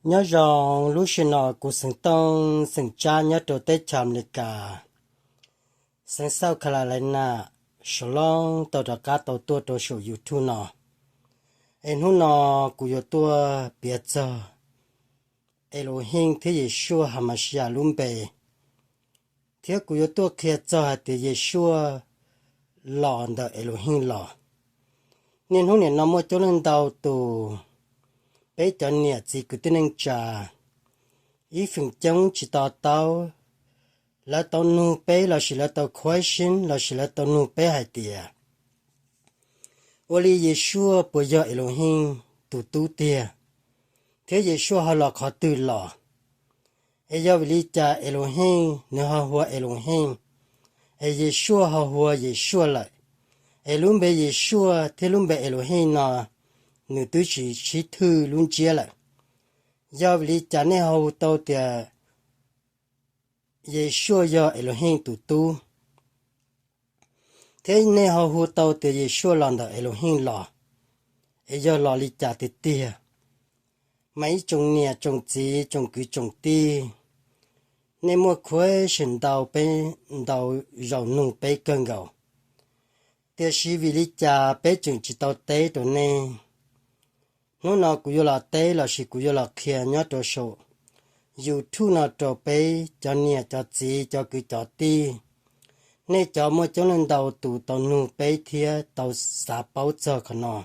Nyob zoo, lub sij hawm no kuv xeev Tooj xeem Tsab nyob rau teb chaws Amelikas, xeev South Carolina, Shalom tau rov qab tau tuaj rau saum YouTube no. Es hnub no kuv yuav tuaj piav txog Elohim thiab Yeshua Hamashiach lub npe, thiab kuv yuav tuaj qhia txog hais tias Yeshua los ntawm Elohim los. Niaj hnub nim no muaj coob leej ntau tus, peb cov niam txiv kwv tij neej tsa, ib feem coob tsis to taub, lawv tau nug peb lossis lawv tau question lossis lawv tau nug peb hais tias, ua li Yeshua puas yog Elohim tus tub tiag, thiab Yeshua ho los qhov twg los? Es yog vim li cas Elohim nws ho hu ua Elohim, es Yeshua ho hu ua Yeshua lawm? Es lub npe Yeshua thiab lub npe Elohim no nws twb tsis sib thwj lub ntsiab lawm. Yog vim li cas nej ho hu tau tias Yeshua yog Elohim tus tub, thiab nej ho hu tau tias Yeshua los ntawm Elohim los? Es yog los li cas tiag tiag? Mas ib tsoom niam tsoom txiv tsoom kwv tsoom tij, nej muaj question ntau peb, ntau zaus nug peb kawg nkaus, tiam sis vim li cas peb tseem tsis tau teb rau nej? Hnub no kuv yuav los teb lossis kuv yuav los qhia nyob rau saum YouTube no rau peb cov niam cov txiv cov kwv cov tij, nej cov muaj coob leej ntau tus tau nug peb thiab tau xav paub txog qhov no.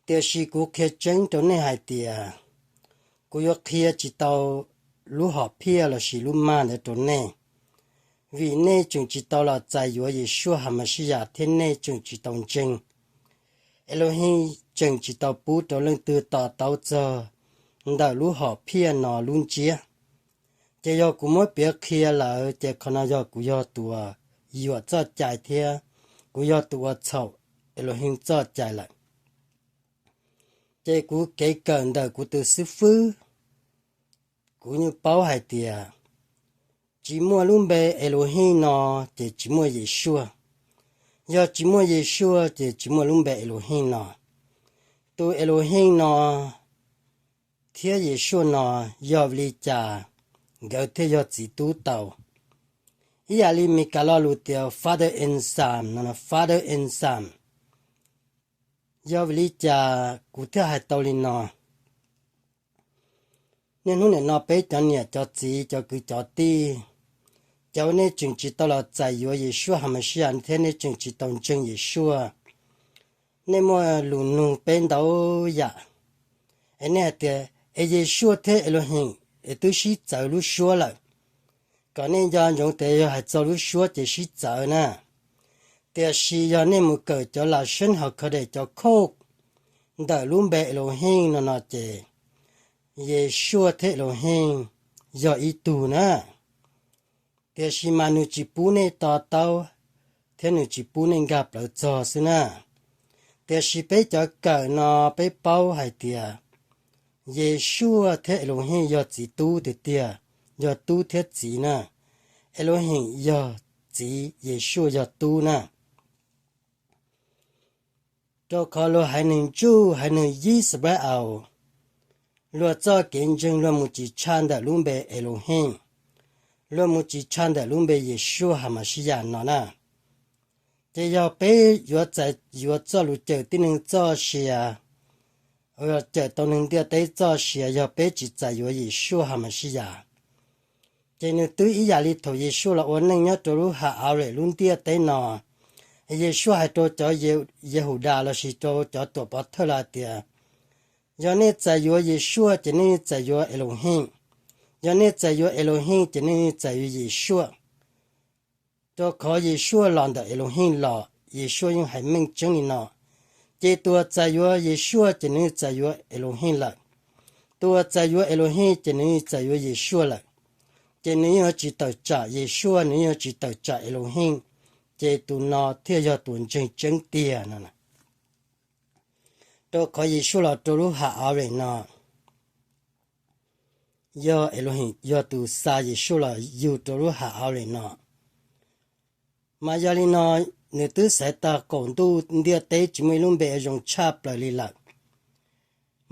Tiam sis kuv qhia tseeb rau nej hais tias, kuv yuav qhia tsis tau lub hom phiaj lossis lub maj ntawd rau nej, vim nej tseem tsis tau los txais yuav Yeshua Hamashiach thiab nej tseem tsis tau ntseeg. Elohim tseem tsis tau pub rau leej twg to taub txog ntawm lub hom phiaj no lub ntsiab. Ces yog kuv muab piav qhia lawm ces qhov no yog kuv yog tus uas yuam txoj cai thiab kuv yog tus ua txhaum Elohim txoj cai lawm. Ces kuv kev kawm ntawm kuv tus xib fwb, kuv yeej paub hais tias tsis muaj lub npe Elohim no ces tsis muaj Yeshua. Yog tsis muaj Yeshua ces tsis muaj lub npe Elohim no. Tus Elohim no thiab Yeshua no yog vim li cas nkawd thiaj yog txiv tub tau? Ib yam li Mis Kas lo lus tias father and son no, father and son. Yog vim li cas kuv thiaj hais tau li no? Niaj hnub nim no peb cov niam cov txiv cov kwv cov tij, cov uas nej tseem tsis tau los txais yuav Yeshua Hamashiach thiab nej tseem tsis tau ntseeg Yeshua, nej muaj lus nug peb ntau yam. Es nej hais tias, es Yeshua thiab Elohim es twb sib txawv lub suab lawm, kom nej nco ntsoov tias yog hais txog lub suab ces sib txawv na. Tiam sis yog nej mus kawm cov Lashon HaKodesh cov khoj ntawm lub npe Elohim no no ces Yeshua thiab Elohim yog ib tug na. Tiam sis mas nws tsis pub nej to taub thiab nws tsis pub nej nkag plawv txog xwb na. Tiam sis peb cov kawm no peb paub hais tias Yeshua thiab Elohim yog txiv tub tiag tiag, yog tub thiab txiv na. Elohim yog txiv, Yeshua yog tub na. Rau qhov luag haiv neeg Jew, haiv neeg Yisrael, luag txoj kev ntseeg luag mus tsis tshaj ntawm lub npe Elohim, luag mus tsis tshaj ntawm lub npe Yeshua Hamashiach no na. Ces yog peb yuav txais yuav txoj lus cawm tib neeg txoj sia, cawm tau neeg ntiaj teb txoj sia, yog peb tsis txais yuav Yeshua Hamashiach, ces nws twb ib yam li thaum Yeshua los ua neej nyob rau lub Haaretz lub ntiaj teb no. Yeshua hais rau cov Yehudas lossis rau cov tuam pov thawj los hais tias, yog nej txais yuav Yeshua ces nej txais yuav Elohim, yog nej txais yuav Elohim ces nej txais yuav Yeshua. Rau qhov Yeshua los ntawm Elohim los, Yeshua yeej hais meej tseeb li no. Ces tus uas txais yuav Yeshua ces nws txais yuav Elohim lawm, tus uas txais yuav Elohim ces nws txais yuav Yeshua lawm, ces nws yeej yuav tsis tawm tsam Yeshua, nws yeej yuav tsis tawm tsam Elohim, ces tus no thiaj yog tus ntseeg tseeb tiag no. Rau qhov Yeshua los rau lub Haaretz no, yog Elohim yog tus xa Yeshua los yug rau lub Haaretz no. Mas yog li no, nws twb xaiv tag qaum ntuj ntiaj teb tsis muaj ib lub npe zoo tshaj plaws li lawm.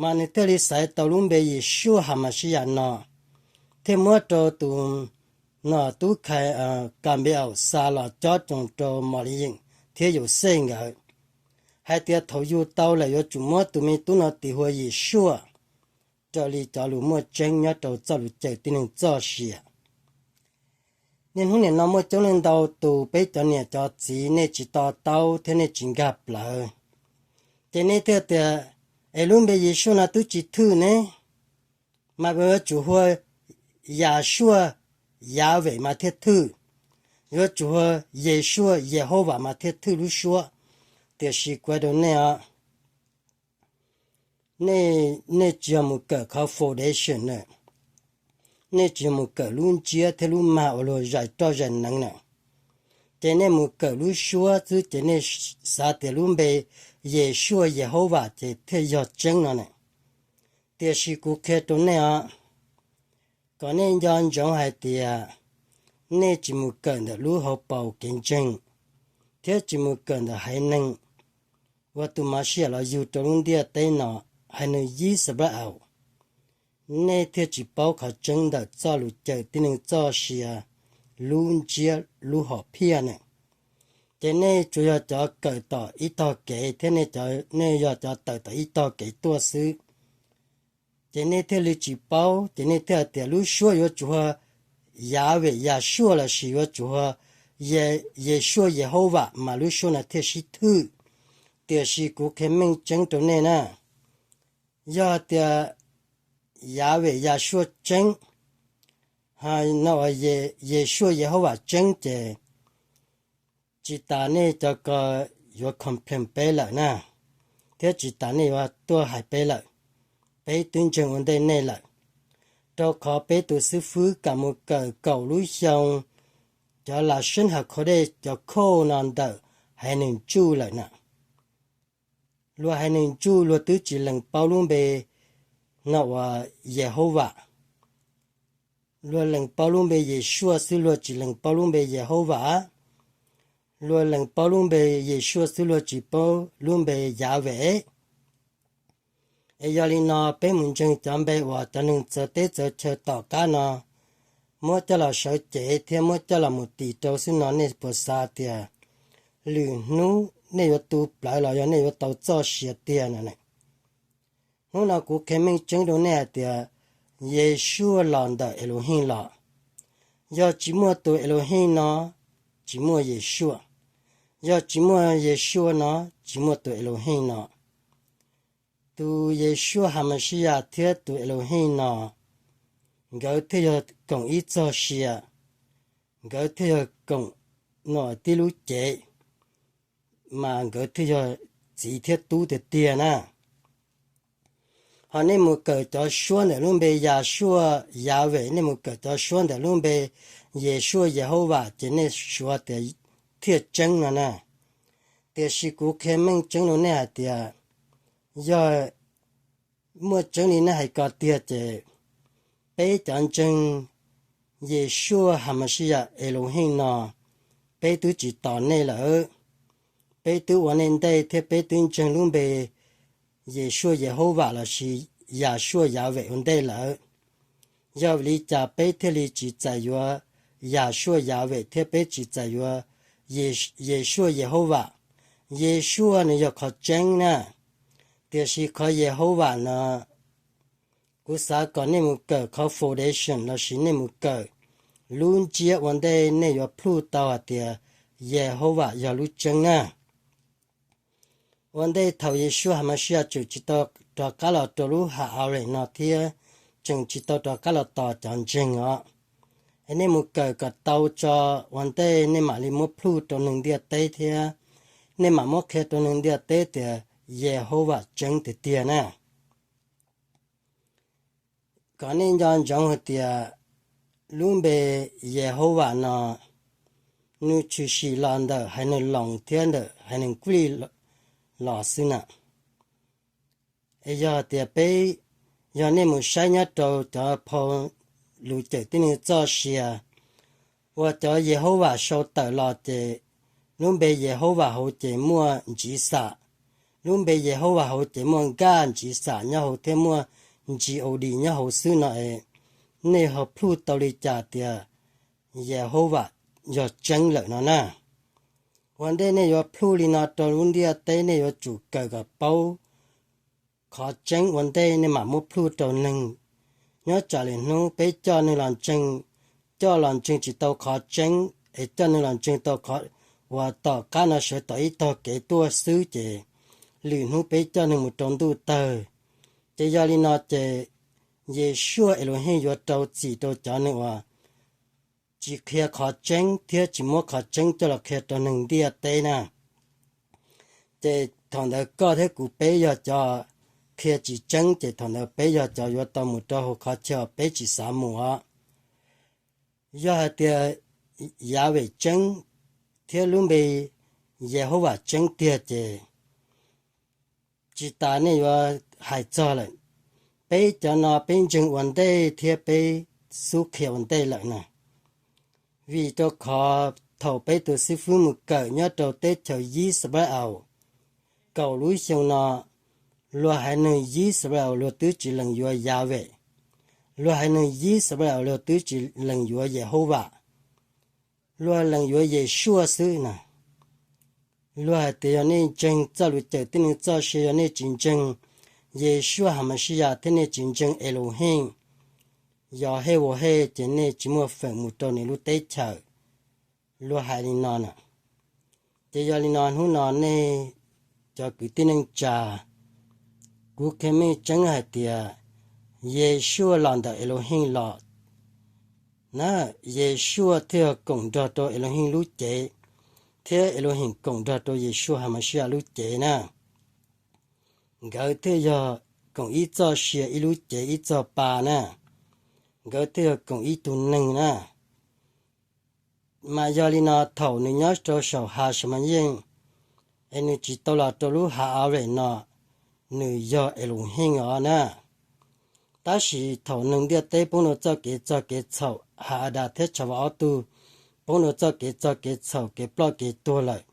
mas nws thiaj li xaiv tau lub npe Yeshua Hamashiyas no, thiaj muab rau tus no tub Ka Npe Aus xa los cob coos rau Mos Li Yeem thiab Yauxej nkawd hais tias thaum yug tau lawm yuav tsum muab tus me tub no tis hu ua Yeshua, raws li cov lus muaj tseeb nyob rau txoj lus cawm tib neeg txoj sia. Niaj hnub nim no muaj coob leej ntau tus peb cov niam cov txiv nej tsis to taub thiab nej tsis nkag plawv, ces nej thiaj tias, es lub npe Yeshua no twb tsis thwj ne, mas yuav tsum hu ua Yahshua Yahweh mas thiaj thwj, yuav tsum hu ua Yeshua Yehovas mas thiaj thwj lub suab. Tiam sis kuv hais rau nej os, nej tsis yog mus kawm qhov foundation na, nej tsis yog mus kawm lub ntsiab thiab lub mag uas luag zais roj zais neev na, ces nej mus kawm lub suab xwb ces nej xav tias lub npe Yeshua Yehovas ces thiaj yog tseeb no na. Tiam sis kuv qhia rau nej os, kom nej nco ntsoov hais tias nej tsis mus kawm ntawm lub hauv paus kev ntseeg, thiab tsis mus kawm ntawm haiv neeg uas tus Mashiach los yug rau lub ntiaj teb no, hais nws Yixalayees, nej thiaj tsis paub qhov tseeb ntawm txoj lus cawm tib neeg txoj sia, lub ntsiab lub hom phiaj na. Ces nej tsuas yog cov kawm tom ib tog kev thiab nej yog cov tawm tom ib tog kev tuaj xwb. Ces nej thiaj li tsis paub, ces nej thiaj hais tias lub suab yuav tsum hu ua Yahweh Yahshua lossis yuav tsum hu ua Yeshua Yehovas mas lub suab no thiaj sib thwj. Tiam sis kuv qhia meej tseeb rau nej na, yog tias Yahweh Yahshua tseeb, no uas Yeshua Yehovas tseeb ces tsis tas nej cov ko yuav complain peb lawm na, thiab tsis tas nej yuav tuaj hais peb lawm. Peb twb ntseeg ua ntej nej lawm, rau qhov peb tus xib fwb kam mus kawm kaum lub xyoo cov Lashon HaKodesh cov code no ntawm haiv neeg Jew lawm na. Luag haiv neeg Jew luag twb tsis lees paub lub npe no uas Yehovas. Luag lees paub lub npe Yeshua xwb luag tsis lees paub lub npe Yehovas. Luag lees paub lub npe Yeshua xwb luag tsis paub lub npe Yahweh. Es yog li no peb mus ntseeg cov npe uas cov neeg txawv teb txawv chaw tom qab no muab coj los sawv cev thiab muab coj los mus tis rau xwb no nej puas xav tias lwm hnub nej yuav tu plawv los yog nej yuav tau txoj sia tiag no? Hnub no kuv qhia meej tseeb rau nej hais tias Yeshua los ntawm Elohim los. Yog tsis muaj tus Elohim no, tsis muaj Yeshua. Yog tsis muaj Yeshua no, tsis muaj tus Elohim no. Tus Yeshua Hamashiyas thiab tus Elohim no, nkawd thiaj yog koom ib txoj sia, nkawd thiaj yog koom no tib lub cev, mas nkawd thiaj yog txiv thiab tub tiag tiag na. Ho nej mus kawm cov suab ntawm lub npe Yahshua Yahweh, nej mus kawm cov suab ntawm lub npe Yeshua Yehovas ces nej suav tias thiaj tseeb no na. Tiam sis kuv qhia meej tseeb rau nej hais tias yog muaj tseeb li nej hais ko tiag ces peb cov ntseeg Yeshua Hamashiyas Elohim no, peb twb tsis tos nej lawm. Peb twb ua nej ntej thiab peb twb ntseeg lub npe Yeshua Yehovas lossis Yahshua Yahweh ua ntej lawm. Yog vim li cas peb thiaj li tsis txais yuav Yahshua Yahweh thiab peb tsis txais yuav Yeshua Yehovas? Yeshua nws yog qhov tseeb na, tiam sis qhov Yehovas no, kuv xav kom nej mus kawm qhov foundation lossis nej mus kawm lub ntsiab ua ntej nej yuav plhuj tau hais tias Yehovas yog lub tseeb na. Ua ntej thaum Yeshua Hamashiyas tseem tsis tau rov qab los rau lub Haaretz no thiab tseem tsis tau rov qab los tos cov ntseeg os, es nej mus kawm kom tau tso, ua ntej nej mam li muab plhuj rau neeg ntiaj teb thiab nej mam muab qhia rau neeg ntiaj teb tias Yehovas tseeb tiag tiag na. Kom nej nco ntsoov hais tias lub npe Yehovas no nws tshwm sim los ntawm haiv neeg Loos thiab ntawm haiv neeg Kuj Lis los xwb na. Es yog tias peb, yog nej mus saib nyob rau cov phau lus cawm tib neeg txoj sia uas cov Yehovas sau tawm los ces lub npe Yehovas hauv ces muaj ntsiv xam, lub npe Yehauvas hauv ces muaj Nkaj Ntsivxam nyob hauv thiab muaj G O D nyob hauv xwb no es, nej ho plhuj tau li cas tias Yehauvas yog tseeb lawm no na? Ua ntej nej yuav plhuj li no rau lub ntiaj teb, nej yuav tsum kawm kom paub qhov tseeb ua ntej nej mam muab plhuj rau neeg. Nyob tsam lwm hnub peb coj neeg los ntseeg, coj los ntseeg tsis tau qhov tseeb, es coj neeg los ntseeg tau qhov uas tom qab no sawv tom ib tog kev tuaj xwb ces lwm hnub peb coj neeg mus rau ntuj tawg. Ces yog li no ces Yeshua Elohim yuav rau txim rau cov neeg uas tsis qhia qhov tseeb thiab tsis muab qhov tseeb coj los qhia rau neeg ntiaj teb na. Ces thaum ntawd koj thiab kuv peb yog cov qhia tsis tseeb, ces thaum ntawd peb yog cov yuav tau mus rau hauv qhov chaw peb tsis xav mus os. Yog hais tias Yahweh tseeb thiab lub npe Yehauvas tseeb tiag ces tsis tas nej yuav hais txog lawm. Peb cov no peb ntseeg ua ntej thiab peb xub qhia ua ntej lawm na. Vim rau qhov thaum peb tus xib fwb mus kawm nyob rau teb chaws Yixalayees kaum lub xyoo no, luag haiv neeg Yixalayees luag twb tsis lees yuav Yahweh. Luag haiv neeg Yixalayees luag twb tsis lees yuav Yehauvas. Luag lees yuav Yeshua xwb na. Luag hais tias yog nej ntseeg txoj lus cawm tib neeg txoj sia, yog nej tsis ntseeg Yeshua Hamashiyas thiab nej tsis ntseeg Elohim, Yahweh, ces nej tsis muaj feem mus rau nws lub teb chaws. Luag hais li no na. Ces yog li no hnub no nej cov kwv tij neej tsa, kuv qhia meej tseeb hais tias Yeshua los ntawm Elohim los na, Yeshua thiaj yog koom nrog rau Elohim lub cev, thiab Elohim koom nrog rau Yeshua Hamashiyas lub cev na. Nkawd thiaj yog koom ib txoj sia, ib lub cev, ib txoj pa na. Nkawd thiaj yog koom ib tug neeg na. Mas yog li no thaum nws nyob rau saum Hav Samayej, es nws tsis tau los rau lub Hav Ares no, nws yog Elohim os na. Tab sis thaum neeg ntiaj teb poob rau txoj kev txog kev txhaum, Has Adas thiab Tshav Vas ob tug poob rau txoj kev txog kev txhaum, kev ploj kev tuag lawm,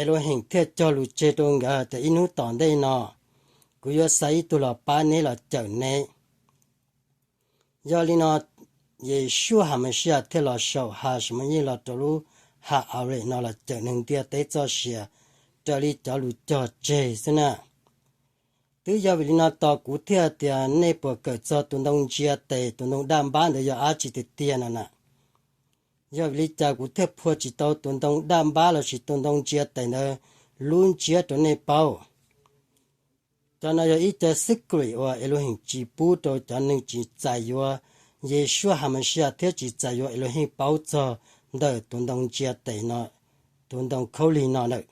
Elohim thiaj cog lus tseg rau nkawd hais tias ib hnub tom ntej no, kuv yuav xa ib tug los pab neb, los cawm neb. Yog li no, Yeshua Hamashiyas thiaj los saum Hav Samayej los rau lub Hav Ares no los cawm neeg ntiaj teb txoj sia raws li cov lus cog tseg xwb na. Twb yog vim li no tos kuv thiaj tias nej puas kawm txog tus ntoo ntsia tes, tus ntoo daj npab ntawd yog dab tsi tiag tiag no na. Yog vim li cas kuv thiaj phua tsis tau tus ntoo daj npab lossis tus ntoo ntsia tes ntawd lub ntsiab rau nej paub? Cov no yog ib co secret uas Elohim tsis pub rau cov neeg tsis txais yuav Yeshua Hamashiyas thiab tsis txais yuav Elohim paub txog ntawm tus ntoo ntsia tes no, tus ntoo khaub lig no lawm.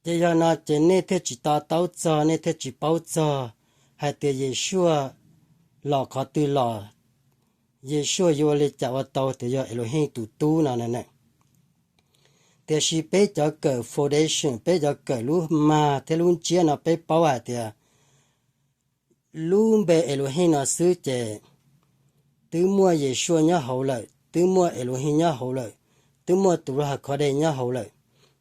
Ces yog no ces nej thiaj tsis to taub txog, nej thiaj tsis paub txog hais tias Yeshua los qhov twg los, Yeshua yuav ua li cas ua tau tias yog Elohim tus tub no na. Tiam sis peb cov kawm foundation, peb cov kawm lub mag thiab lub ntsiab no peb paub hais tias lub npe Elohim no xwb ces twb muaj Yeshua nyob hauv lawm, twb muaj Elohim nyob hauv lawm, twb muaj tus Ruach HaKhodesh nyob hauv lawm,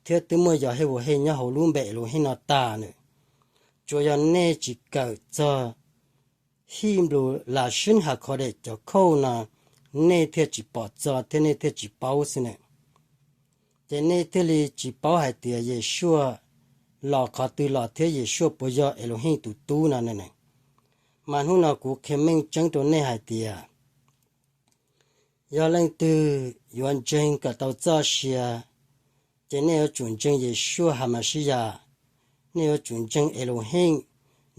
thiab twb muaj Yahweh nyob hauv lub npe Elohim no tag lawm. Tsuas yog nej tsis kawm txog Hebrew Lashon HaKhodesh cov code no, nej thiaj tsis pom txog thiab nej thiaj tsis paub xwb na. Ces nej thiaj li tsis paub hais tias Yeshua los qhov twg los thiab Yeshua puas yog Elohim tus tub no na. Mas hnub no kuv qhia meej tseeb rau nej hais tias yog leej twg yuav ntseeg kom tau txoj sia, ces nej yuav tsum ntseeg Yeshua Hamashiyas, nej yuav tsum ntseeg Elohim,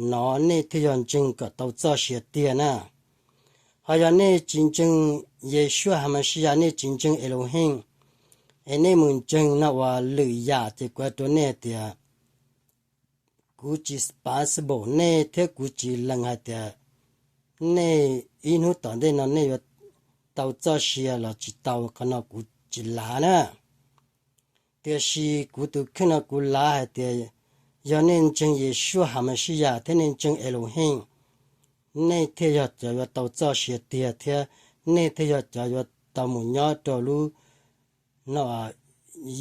no nej thiaj yog ntseeg kom tau txoj sia tiag na. Ho yog nej tsis ntseeg Yeshua Hamashiyas, nej tsis ntseeg Elohim, es nej mus ntseeg no ua lwm yam, ces kuv hais rau nej tias kuv tsis possible nej thiab kuv tsis lees hais tias nej ib hnub tom ntej no nej yuav tau txoj sia los tsis tau, qhov no kuv tsis lav na. Tiam sis kuv tus kheej no kuv lav hais tias yog nej ntseeg Yeshua Hamashiyas thiab nej ntseeg Elohim, nej thiaj yog cov yuav tau txoj sia tiag thiab nej thiaj yog cov yuav tau mus nyob rau lub no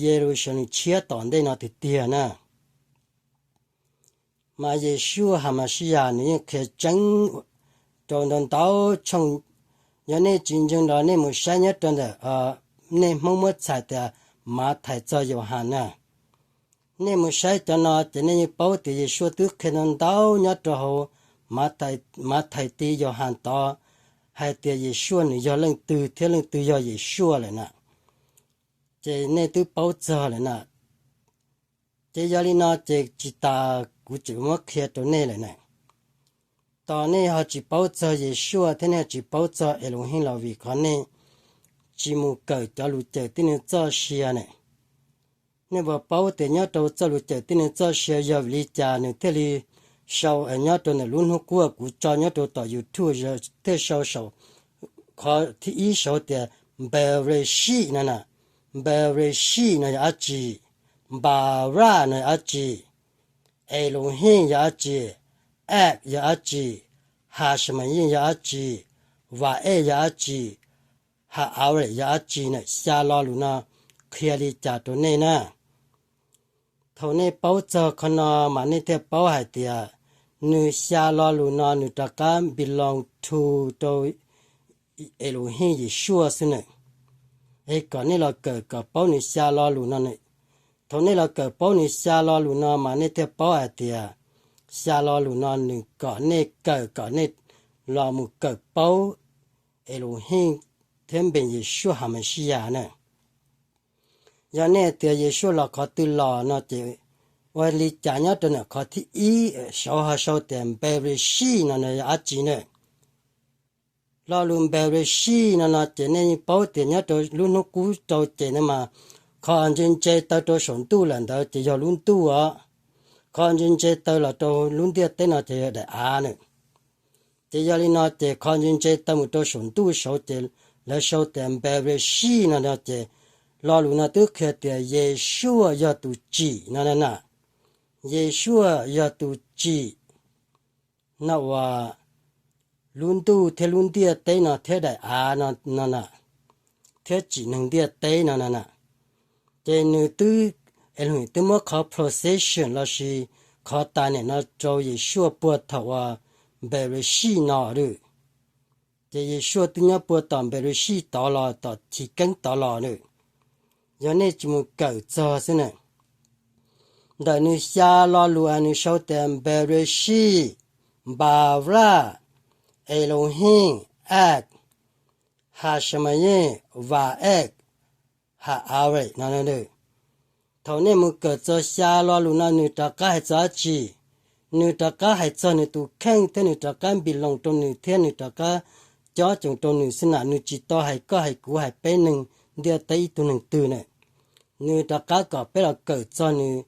Yeluxalees tshiab tom ntej no tiag tiag na. Mas Yeshua Hamashiyas nws yeej qhia tseeb rau ntau ntau tshooj. Yog nej tsis ntseeg los nej mus saib nyob rau ntawm, nej Hmoob muab txhais tias Mathais txog Yauhas na. Nej mus saib cov no ces nej yeej paub tias Yeshua twb qhia ntau ntau nyob rau hauv Mathais, Mathais ti Yauhas tod, hais tias Yeshua nws yog leej twg thiab leej twg yog Yeshua lawm na. Ces nej twb paub txog lawm na. Ces yog li no ces tsis tas kuv tseem muab qhia rau nej lawm na. Tos nej ho tsis paub txog Yeshua thiab nej ho tsis paub txog Elohim los vim qhov nej tsis mus kawm cov lus cawm tib neeg txoj sia na. Nej puas paub tias nyob rau txoj lus cawm tib neeg toj sia yog vim li cas nws thiaj li sau, nyob rau ntawm lub hnub qub kuv tso nyob rau tom YouTube thiaj sau saum, qhov thib ib sau tias Bereshit no na. Bereshit no yog dab tsi? Bara no yog dab tsi? Elohim yog dab tsi? Ak yog dab tsi? Hashemayim yog dab tsi? Vaej yog dab tsi? Haaretz yog dab tsi na? Xya lo lus no qhia li cas rau nej na? Thaum nej paub txog qhov no mas nej thiaj paub hais tias nws xya lo lus no nws rov qab belong to rau Elohim Yeshua xwb na. Es kom nej los kawm kom paub nws xya lo lus no na. Thaum nej los kawm paub nws xya lo lus no mas nej thiaj paub hais tias xya lo lus no nws kom nej kawm kom nej los mus kawm paub Elohim thiab npe Yeshua Hamashiyas na. Yog nej tias Yeshua los qhov twg los no ces ua li cas nyob rau ntawm qhov thib ib saud ho sau tias Bereshit no no yog dab tsi na? Lo lus Bereshit no no ces nej yeej paub tias nyob rau lub hnub qub rau ces no mas qhov ntse ntse taw rau saum ntuj lawm ntawd ces yog lub ntuj os. Qhov ntse ntse taw los rau lub ntiaj teb no ces yog daim av na. Ces yog li no ces qhov ntse ntse taw mus rau saum ntuj saud ces lawv sau tias Bereshit no no ces lo lus no twb qhia tias Yeshua yog tus tsim no na. Yeshua yog tus tsim no uas lub ntuj thiab lub ntiaj teb no thiab daim av no no na, thiab tsim neeg ntiaj teb no no na. Ces nws twb, Elohim twb muab qhov position lossis qhov tag niam no rau Yeshua puag thaum uas Bereshit no lawm. Ces Yeshua twb nyob puag tom Bereshit tod los tom chiv keeb tod los lawm. Yog nej tsis mus kawm txog xwb na. Ntawm nws xya lo lus nws sau tias Bereshit, Bara, Elohim, Ak, Hashemayim, Vaek, Haaretz no. Thaum nej mus kawm txog xya lo lus no nws rov qab hais txog dab tsi? Nws rov qab hais txog nws tus kheej thiab nws rov qab npis loos rau nws thiab nws rov qab cob coos rau nws xwb na. Nws tsis tau hais koj hais kuv hais peb neeg ntiaj teb ib tug neeg twg na. Nws rov qab kom peb los kawm txog nws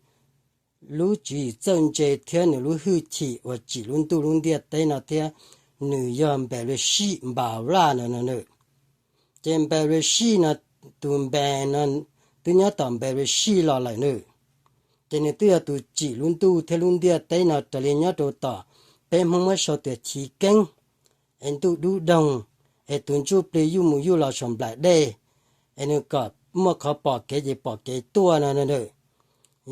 lub tswv yim txawj ntse thiab nws lub hwj chim uas tsim lub ntuj lub ntiaj teb no thiab nws yog Bereshit Bara no no. Ces Bereshit no, tus npe no twb nyob tom Bereshit los lawm na. Ces nws twb yog tus tsim lub ntuj thiab lub ntiaj teb no raws li nyob rau tom peb Hmoob muab sau tias chiv keeb, es ntuj dub doog, es tus ntsuj plig yuj mus yuj los saum nplaim dej, es nws kom muaj qhov pom kev ces pom kev tuaj no na.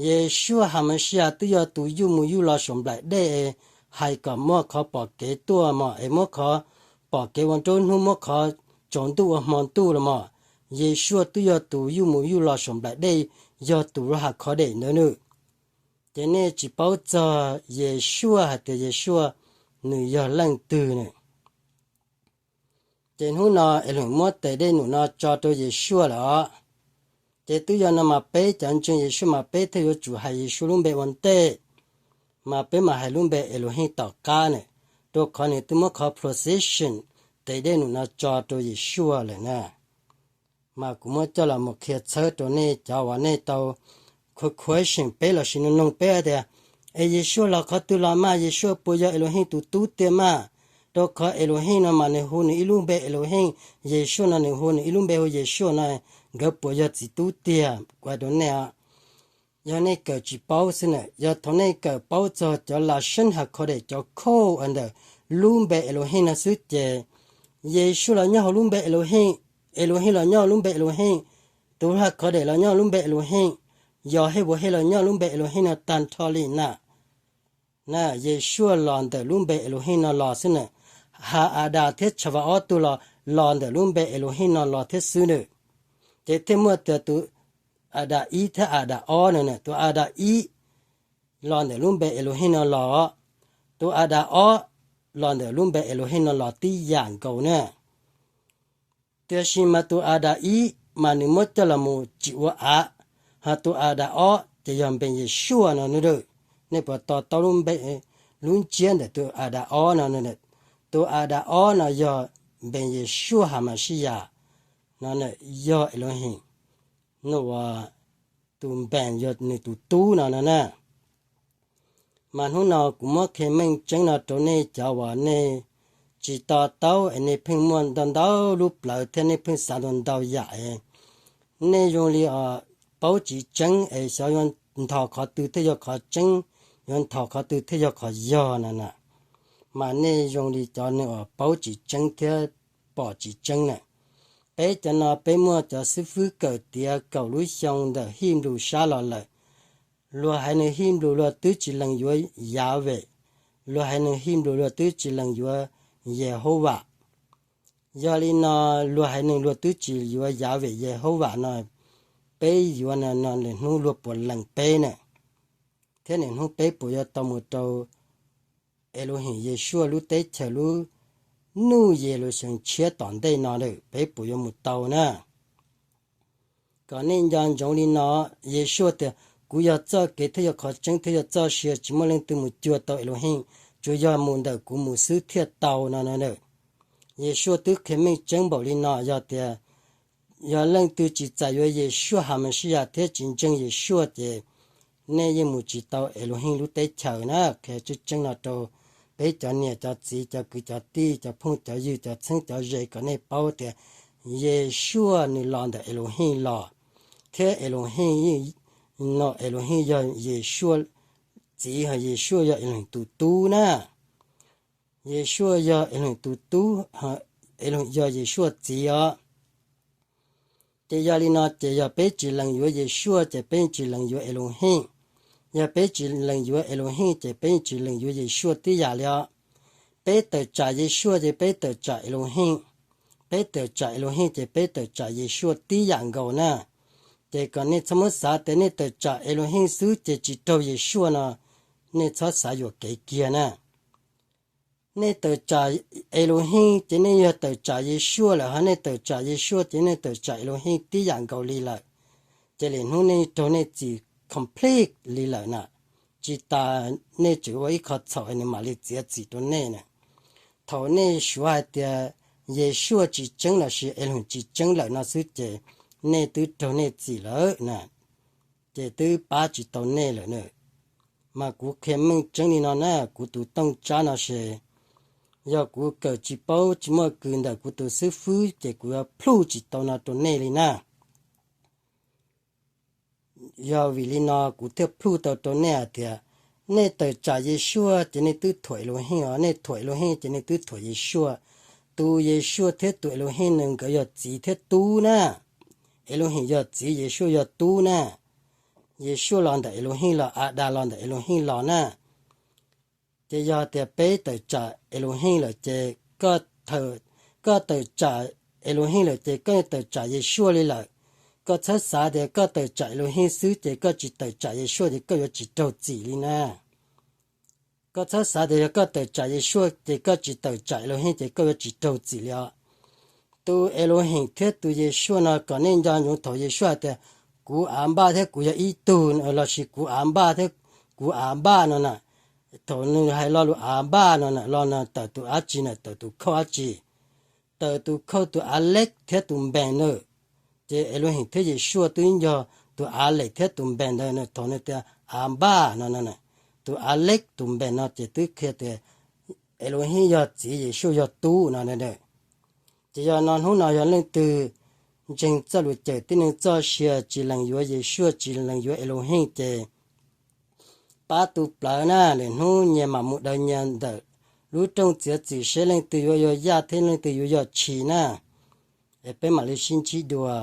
Yeshua Hamashia twb yog tus yuj mus yuj los saum nplaim dej es hais kom muaj qhov pom kev tuaj mog, es muab qhov pom kev ua nruab hnub, muab qhov tsaus ntuj ua hmo ntuj los mog. Yeshua twb yog tus yuj mus yuj los saum nplaim dej, yog tus Ruaj Khov Dej ntawd nawb. Ces nej tsis paub txog Yeshua hais tias Yeshua nws yog leej twg na. Ces hnub no Elohim muab tes dej num no tso rau Yeshua lawm os. Ces twb yog no mas peb cov ntseeg Yeshua mas peb thiaj yuav tsum hais Yeshua lub npe ua ntej, mas peb mam hais lub npe Elohim tom qab na, rau qhov nws twb muab qhov position tes dej num no tso rau Yeshua lawm na. Mas kuv muab coj los mus qhia txhawb rau nej cov uas nej tau question peb lossis nug noog peb tias, es Yeshua los qhov twg los mas, Yeshua puas yog Elohim tus tub tiag mas? Rau qhov Elohim no mas nws hu nws ib lub npe Elohim, Yeshua no nws hu nws ib lub npe hu Yeshua no, nkawd puas yog txiv tub tiag? Kuv hais rau nej os, yog nej kawm tsis paub xwb na. Yog thaum nej kawm paub txog cov Lashon HaKodesh cov code ntawm lub npe Elohim no xwb ces Yeshua los nyob hauv lub npe Elohim, Elohim los nyob hauv lub npe Elohim, tus Ruaj Khov Dej los nyob hauv lub npe Elohim, Yos Hej Vos Hej los nyob hauv lub npe Elohim no tag nrho li na. Yeshua los ntawm lub npe Elohim no los xwb na. Ha Adas thiab Tshav Vas ob tug los los ntawm lub npe Elohim no los thiab xwb na. Ces thiaj muaj tias tus Adas ib thiab Adas ob no na, tus Adas ib los ntawm lub npe Elohim no los, tus Adas ob los ntawm lub npe Elohim no los tib yam nkaus na. Tiam sis mas tus Adas ib mas nws muab coj los mus tsis ua av, ho tus Adas ob ces yog npe Yeshua no na. Nej puas to taub lub npe, lub ntsiab ntawm tus Adas ob no? Tus Adas ob no yog npe Yeshua HaMashiach no, yog Elohim no uas tus npe yog nws tus tub no no na. Mas hnub no kuv muab qhia meej tseeb no rau nej cov uas nej tsis to taub es nej pheej muaj ntau ntau lub plawv thiab nej pheej xav ntau ntau yam es nej zoo li paub tsis tseeb es xyov yuav nthos qhov twg thiaj yog qhov tseeb, yuav nthos qhov twg thiaj yog qhov yog no na. Mas nej zoo li cov neeg uas paub tsis tseeb thiab pom tsis tseeb na. Peb cov no peb muaj cov xib fwb kawm tiav kaum lub xyoo ntawm Hib Npus sab los lawm. Luag haiv neeg Hib Npus luag twb tsis lees yuav Yavem, luag haiv neeg Hib Npus luag twb tsis lees yuav Yehauvas. Yog li no luag haiv neeg luag twb tsis yuav Yavem Yehauvas no, peb yuav no no niaj hnub luag puas lees peb na? Thiab niaj hnub peb puas yuav tau mus rau Elohim Yeshua lub teb chaws lub nuj Yeluxalees tshiab tom ntej no lawm, peb puas yuav mus tau na? Kom nej nco ntsoov li no, Yeshua tias kuv yog txoj kev thiab yog qhov tseeb thiab yog txoj sia, tsis muaj leej twg mus cuag tau Elohim, tsuas yog mus ntawm kuv mus xwb thiaj tau no na. Yeshua twb qhia meej tseeb npaum li no, yog tias yog leej twg tsis txais yuav Yeshua HaMashiach thiab tsis ntseeg Yeshua ces nej yeej mus tsis tau Elohim lub teb chaws na. Qhia tseeb tseeb no rau peb cov niam cov txiv cov kwv cov tij cov phooj cov ywg cov txheeb cov ze kom nej paub tias Yeshua nws los ntawm Elohim los, thiab Elohim no Elohim yog Yeshua txiv, ho Yeshua yog Elohim tus tub na. Yeshua yog Elohim tus tub, yog Yeshua txiv os. Ces yog li no ces yog peb tsis lees yuav Yeshua ces peb tsis lees yuav Elohim. Yog peb tsis lees yuav Elohim ces peb tsis lees yuav Yeshua tib yam li os. Peb tawm tsam Yeshua ces peb tawm tsam Elohim, peb tawm tsam Elohim ces peb tawm tsam Yeshua tib yam nkaus na. Ces kom nej txhob muab xav tias nej tawm tsam Elohim xwb ces tsis raug Yeshua no, nej txhob xav yuam kev kiag na. Nej tawm tsam Elohim ces nej yog tawm tsam Yeshua lawm, ho nej tawm tsam Yeshua ces nej tawm tsam Elohim tib yam nkaus li lawm. Ces lwm hnub nej raug nej txim complete li lawm na. Tsis tas nej tseem ua ib qho txhaum es nws mam li txiav txim rau nej na. Thaum nej suav hais tias Yeshua tsis tseeb lossis Elohim tsis tseeb lawm no xwb ces nej twb raug nej txim lawm na, ces twb pab tsis tau nej lawm na. Mas kuv qhia meej tseeb li no na, kuv tus tooj tsab no ces yog kuv kawm tsis paub tsis muaj kws ntawm kuv tus xib fwb ces kuv yuav plhuj tsis tau no rau nej li na. Yog vim li no kuv thiaj plhuj tau rau nej hais tias nej tawm tsam Yeshua ces nej twb thuam Elohim os, nej thuam Elohim ces nej twb thuam Yeshua. Tus Yeshua thiab tus Elohim no nkawd yog txiv thiab tub na. Elohim yog txiv, Yeshua yog tub na. Yeshua los ntawm Elohim los, Adas los ntawm Elohim los na. Ces yog tias peb tawm tsam Elohim lawm ces koj tawm tsam Elohim lawm ces koj tawm tsam Yeshua li lawm. Koj txhob xav tias koj tawm tsam Elohim xwb ces koj tsis tawm tsam Yeshua ces koj yuav tsis raug txim li na. Koj txhob xav tias yog koj tawm tsam Yeshua ces koj tsis tawm tsam Elohim ces koj yuav tsis raug txim li os. Tus Elohim thiab tus Yeshua no kom nej nco ntsoov, thaum Yeshua hais tias kuv Av Npaj thiab kuv yog ib tug lossis kuv Av Npaj thiab kuv Av Npaj no na, thaum nws hais lo lus Av Npaj no na, lo no tawm tus dab tsi na? Tawm tus khauj dab tsi? Tawm tus khauj tus Av Lej thiab tus Npes na. Ces Elohim thiab Yeshua twb yog tus Av Lej thiab tus Npes ntawd na. Thaum nws tias Av Npaj no, tus Av Lej tus Npes no ces twb qhia tias Elohim yog txiv, Yeshua yog tub no. Ces yog no hnub no yog leej twg ntseeg txoj lus cawm tib neeg txoj sia tsis lees yuav Yeshua tsis lees yuav Elohim ces pab tu plawv na, lwm hnub nyias mam mus daws nyias ntawm lub rooj txiav txim seb leej twg yuav yog yaj thiab leej twg yuav yog tshis na. Es peb mam li sib ntsib dua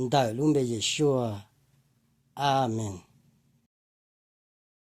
ntawm lub npe Yeshua. Amees.